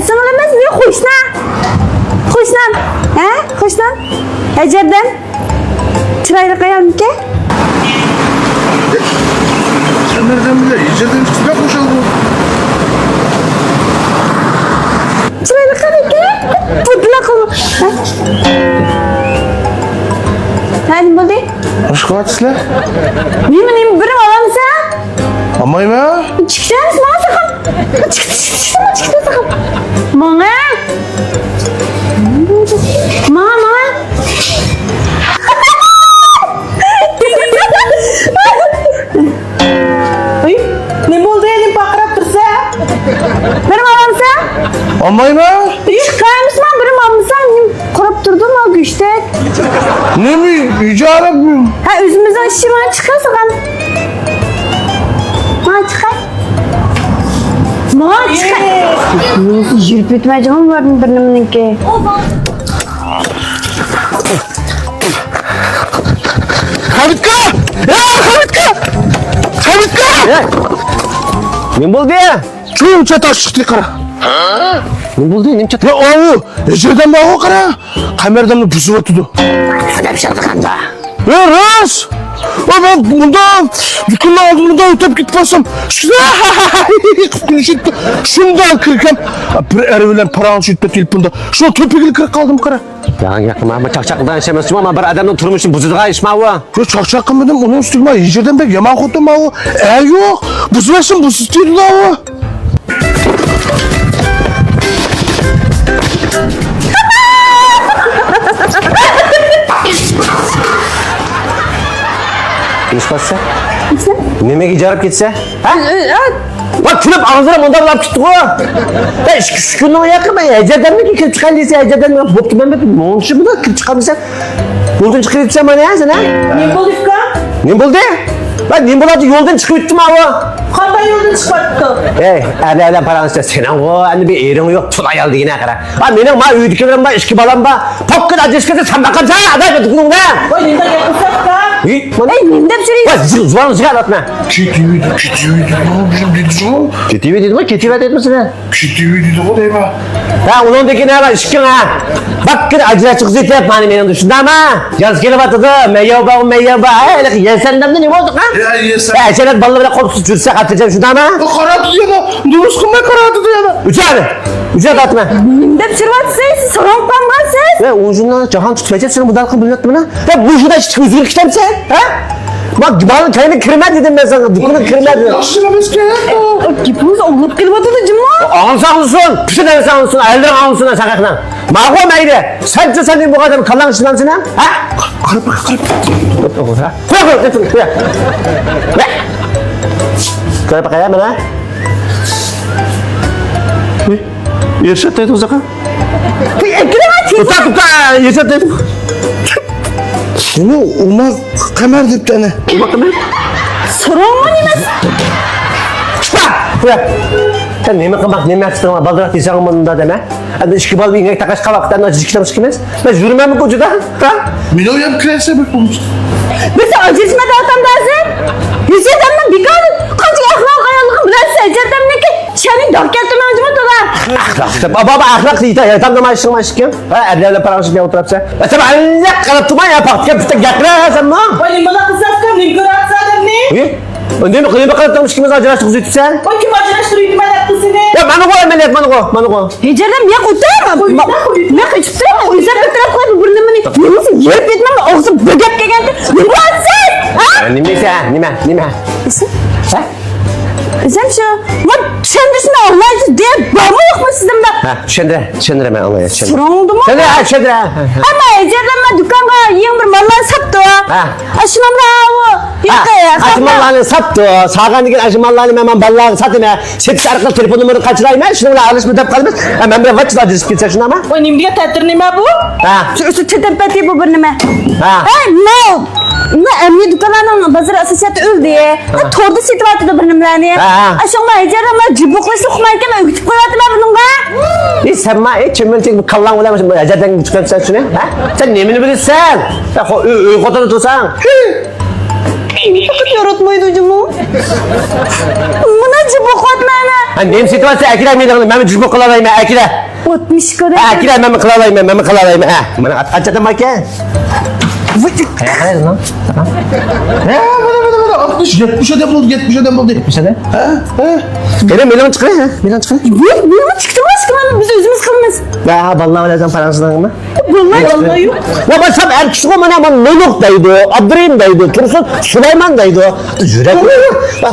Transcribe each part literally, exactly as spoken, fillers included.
سىڭلىمىز، بۇ قوشنا. قوشنام. ھە؟ قوشنام. ھەجەردەم. چىرايلىق ئايالمىكەن؟ سەن نەدىن بىلەي؟ ھەجەردەم كىشى بەك خۇشال بۇ. چىرايلىق ئايالمىكەن؟ بۇدلا قىل. ھە؟ ھە، نېمە بولدى؟ ئىش قىلىۋاتىسىلەر؟ نېمە، نېمە، بىرنى ئالامسەن؟ ئالمايمەن. چىقسەن، ماڭا ساقال. چىقتى، چىقتى، چىقتى، چىقتى، ساقال. ماڭا. ماڭا، ماڭا. ئەي، نېمە بولدى، نېمە پارقىراپ تۇرسا؟ بىرنى ئالامسەن؟ ئالمايمەن. ئىش قىلمىسىمەن، بىرنى ئالمىسام، نېمە قاراپ تۇردۇم، ھە، گۆشتەك. نېمە، ئىجارە؟ ھە، ئۆزىمىزنىڭ ئىشى، ماڭا چىقىۋالسىغان. ماڭا چىقاي. ماڭا چىقاي. يۈرۈپ ئۆتمەي جىڭىم بار بىر نېمىنىڭكى. خەمىتكا! يا، خەمىتكا! خەمىتكا! نېمە بولدى؟ شۇنچە تاش چىقتى، قارا. نېمە بولدى؟ نېمە چىقتى؟ يا، ئاۋۇ، ھەجەردەم بارغۇ، قارا. قەمەردەمنى بۇزۇۋاتىدۇ. ئادەم شەرقىغاندا. يا، راست. ۋە مەن مۇندا دۇكاننىڭ ئالدىدا مۇندا ئۆتۈپ كېتىپ قالسام، شۇنداق كۈلۈشۈپتۇ. شۇنداق كىرگەن. بىر ئەر بىلەن پاراڭلىشىپ تېلېفوندا. شۇ تۆپىگىلا كىرىپ قالدىم، قارا. ياق، ياق، مانا بۇ چاقچاق قىلىدىغان ئىش ئەمەس، مانا بىر ئادەمنىڭ تۇرمۇشىنى بۇزىدىغان ئىش ماۋۇ. ياق، چاقچاق قىلمىدىم، ئۇنىڭ ئۈستىگە مانا ھەجەردەم بەك يامان خوتۇن ماۋۇ. ئە، يوق، بۇزۇۋەتسۇن، بۇزۇپ تېرىدۇ ئۇ. نېمە قىلسا؟ نېمىگە جاراپ كەتسە؟ ھە؟ ۋاي، كۈلۈپ ئاغزىنى مۇنداق بۇلاپ كەتتىغۇ. ۋاي، ئىككى، ئۈچ كۈننىڭ ياقى مەن ھەجەردەمنىڭكى كىرىپ چىقاي دېسە، ھەجەردەم بوپتۇ، مەن بىر مۇڭشىمدا كىرىپ چىقامسەن؟ يولدىن چىقىپ كېتىپسەن مانا، ھە، سەن، ھە؟ نېمە بولدى، ئۇكا؟ نېمە بولدى؟ ۋاي، نېمە بولاتتى؟ يولدىن چىقىپ كېتىپتۇ ماۋۇ. قانداق يولدىن چىقىپ كېتىپتۇ؟ ھەي، ئەرلەر بىلەن پاراڭلىشىپ، سېنىڭغۇ ئەمدى بىر ئېرىڭ يوق، تۇل ئايال دېگىنە قارا. ۋاي، مېنىڭ مانا ئۆيدىكىلىرىم بار، ئىككى بالام بار. پاككىدە ئاجرىشىپ كەتسە، سەن باقامسەن، ئاداي، بىر دۇكىنىڭدا. ۋاي، نېمە گەپ قىلساڭ؟ ھېي، مانا. ئەي، نېمە دەپ يۈرىسەن؟ ۋاي، زۇ-، زۇۋانىڭنى زىگا ئاتما. كېتىۋىدى، كېتىۋىدى، نېمە بىلەن دېدى شۇ؟ كېتىۋىدى دېدىمۇ، كېتىۋە دېدىمۇ سېنى؟ كېتىۋىدى دېدىغۇ دەيمەن. ھە، ئۇنىڭدىكى نېمە بار، ئىشىكىڭ، ھە؟ باككىنى ئاجراتقۇزۇۋېتىپ، مانا مېنىڭدە شۇنداقمۇ؟ ياز كېلىۋاتىدۇ، مەيياۋ بار، مەيياۋ بار. ھەي، ھېلىقى يەسەندەمدە نېمە بولدۇق، ھە؟ يا، يەسەن. ھە، ئەشەلەت بالىلار بىلەن قوپسۇپ يۈرسە، خاتىرجەم شۇنداقمۇ؟ ئۇ قاراۋاتىدۇ يەنە، دۇرۇس قىلماي قاراۋاتىدۇ يەنە. ئۈچەنى. ئۈچەن تارتىمەن. نېمە دەپ يۈرۈۋاتىسىز؟ ساراڭ قانغانسىز. ۋە ئۇ شۇنداق جاھان تۇتۇپ كەتسە، سېنىڭ بۇنداق قىلىپ بىلىنىپتىمەن. ۋە بۇ شۇنداق ئىشتىك ئۆزگىرىپ كېتەمسەن؟ ھە؟ باق، بالىنىڭ كەينىگە كىرمە دېدىم مەن ساڭا. دۇكىنىغا كىرمە دېدىم. ياخشى ئەمەسكەن. گېپىڭىز ئاڭلاپ قېلىۋاتىدۇ جۇمۇ. ئاڭلىسا ئاڭلىسۇن. پىشىن ئەمەسە ئاڭلىسۇن. ئەللىرىڭ ئاڭلىسۇن ساقاقنىڭ. ماقۇل مەيلى. سەنچە سەن نېمە بولغان ئادەم، كاللاڭ ئىشلەمسىنە؟ ھە؟ قاراپ، قاراپ، قاراپ. قوي، قوي، قوي، قوي. قاراپ باقاي مانا. ئېرشات دەيدۇ ئۇزاققا. توختا، توختا، ئېرشات دەيدۇ. بۇنى ئوماق قەمەر دەپتۇ ئەنە. ئوماق قەمەر؟ سوراڭمۇ نېمە؟ چىقما! سەن نېمە قىلماق، نېمە قىلدىڭ، بالدۇراق دېسەڭ مۇندا دەمە. ئەمدى ئىككى بالىنى ئىنەك تاقاشقا ۋاقىت، ئەمدى ئىككى كىلو چىقىمىز. مەن يۈرمەممۇ كوچىدا؟ ھە؟ مېنىڭ يەم كىرەسە بىر پۇل. بىز ئاجرىشماي دەۋاتامدا ھازىر. يۈز يەتەمنىڭ بىكارى قانچە ئەخلاق ئاياللىقى بىلەن سەجەردەمنىڭكى چەنى داق كەلتۈرمەڭ جىمى تولا. ئەخلاق دەپ، بابا، بابا، ئەخلاق دېيىتە، يەتەم نېمە ئىشىڭ ماشىكىڭ؟ ھە، ئەرلەر بىلەن پاراڭلىشىپ ئولتۇرۇپسەن. ۋە سەن ئەللەك قاراپ تۇرما، يا پاختا كەپ، پۈتەك گەپلە سەنمۇ. ۋاي، نېمە قىلساق، نېمە كۆرۈۋاتىسەن ئادەمنى؟ ئى؟ ئۇندىمۇ قىلىپ قىلىپ مۇشۇ ئىككىمىز ئاجراشتۇق دېسەن. ۋاي، كىم ئاجراشتۇرۇۋېتىمەن دەپتۇ سېنى؟ يا، مانا غو ئەمەلىيەت، مانا غو، مانا غو. ھىجرەم ياق ئۆتەم. مەن قېچىپ تۇرۇپ، ئۆزەم بىر تەرەپ قىلىپ بىر نېمىنى. نېمىسى يېرىپ كەتمەم، ئوغزۇم بىر گەپ كەلگەنتى. نېمە قىلىسىز؟ ھە؟ نېمە دەيسەن؟ نېمە؟ نېمە؟ ھە؟ ئۆزەم شۇ، ۋاي، چۈشەندۈرسىمۇ ئاڭلايسىز دەپ بارمۇ يوقمۇ سىزدە؟ ھە، چۈشەندۈرە، چۈشەندۈرە، مەن ئاڭلايمەن، چۈشەندۈرە. سوراڭدىمۇ؟ چۈشەندۈرە، ھە، چۈشەندۈرە، ھە، ھە. ئەمما ھىجرەم مەن دۇكانغا يېڭى بىر ماللارنى ساپتۇ. ھە. ئاشۇنىڭ بىلەن ئۇ ھە، ياقى ئاشۇ ماللارنى ساپتۇ. سالغاندىن كېيىن ئاشۇ ماللارنى مەن، مەن بالىلارغا ساتىمەن. سېتىش ئارقىلىق تېلېفون نومۇرىنى قاچىلايمەن. شۇنىڭ بىلەن ئارىلىشىپ دەپ قالىمىز. ھە، مەن بىلەن ۋاچىلا ئاجرىشىپ كەتسە شۇنداقمۇ؟ ۋاي، نېمە دېگەن تەتۈر نېمە بۇ؟ ھە. شۇ ئۆزى تېتىپ بەتى بۇ بىر نېمە. ھە. ھەي، ماۋ. مۇ ئەمدى دۇكانلارنىڭ بازىرى ئاساسىيەتتە ئۆلدى. ھە. توردا سېتىۋاتىدۇ بىر نېمىلەرنى. ھە، ھە. ئاشۇڭلار ھەجەرلەر جىبۇقلىشىپ ئۇقمايدىكەن، مەن ئۆگىتىپ قويۇۋاتىمەن بۇنىڭغا. ئى، سەنما، ئى، چىمەنچەك بىر كاللاڭ بىلەن مۇشۇ ھەجەردەڭگە چىقىۋاتىسەن شۇنى، ھە؟ سەن نېمىنى بىلىسەن؟ سەن خو-، ئۆي، ئۆي خوتۇنى تۇرساڭ. مېنى پەقەت ياراتمايدۇ جۇمۇ. مانا جىبۇق ئوقۇۋاتىمەن. ھە، نېمە سېتىۋالسا ئەكىلە مېنىڭ، مەنمۇ جۈمە قىلالايمەن، ئەكىلە. ئاتمىش كارا. ھە، ئەكىلە، مەنمۇ قىلالايمەن، مەنمۇ قىلالايمەن، ھە. مانا ئات قانچە ئادەم باركەن؟ ۋاي. قاياققا قارايسىز؟ ھە، مانا، مانا، مانا، ئاتمىش، يەتمىش ئادەم بولدى، يەتمىش ئادەم بولدى. يەتمىش ئادەم؟ ھە، ھە. قېنى، مېنىڭ چىقىرىڭ، ھە، مېنىڭ چىقىرىڭ. بۇ، بۇنى چىقىرماس، بىز ئۆزىمىز قىلىمىز. ھە، بالىلار بىلەن پاراڭلىشىدىغانمۇ؟ بالىلار، بالىلار يوق. ۋاي، بۇ ساپ ئەر كىشىغۇ، مانا، مانا نۇنۇق دەيدۇ، ئابدۇرېھىم دەيدۇ، تۇرسۇن سۇلايمان دەيدۇ. يۈرەك.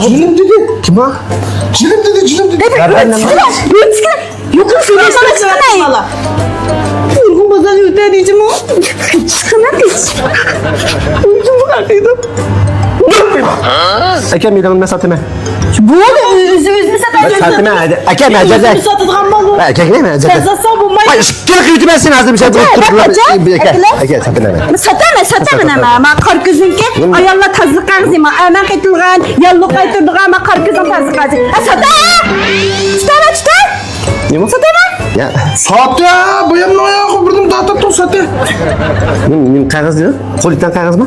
جېنىم دېدى. كىم بۇ؟ جېنىم دېدى، جېنىم دېدى. يوقلۇق سۆزلەشمەي. نۇرغۇن بازار يۆتەدى جىمۇ. چىقىمەن. ئاكام، مېنىڭ نېمە ساتىمەن؟ بۇ ئۆزى ئۆزىنى ساتىدۇ. ساتىمەن، ئاكام، ھەجەدە. ئۆزىنى ساتىدىغان مال بۇ. ئاكام، نېمە ھەجەدە؟ سەن ساتساڭ بولمايدۇ. ئىككىنى قىلىۋېتىمەن سېنى ھازىر، مىشەن. ئاكا، ساتىمەن. ساتىمەن، ساتىمەن، مانا قارا كۆزنىڭكى. ئاياللار تازىلىق قەغىزى، مانا ئەمەن قېتىلغان، ياللۇق قايتۇرىدىغان، مانا قارا كۆزنىڭ تازىلىق قەغىزى. ھە، ساتا! تۇتاما، تۇتا! نېمە؟ ساتاما! يا. ساتا! بۇيامنىڭ ئاياغى بىردىن داتا تۇر، ساتا! نېمە، نېمە قەغەز دېدى؟ قولىتان قەغەزمۇ؟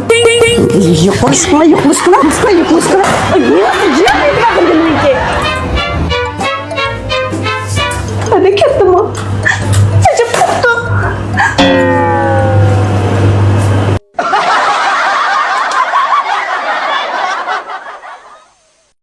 يوقلۇشقىلا، يوقلۇشقىلا، يوقلۇشقىلا.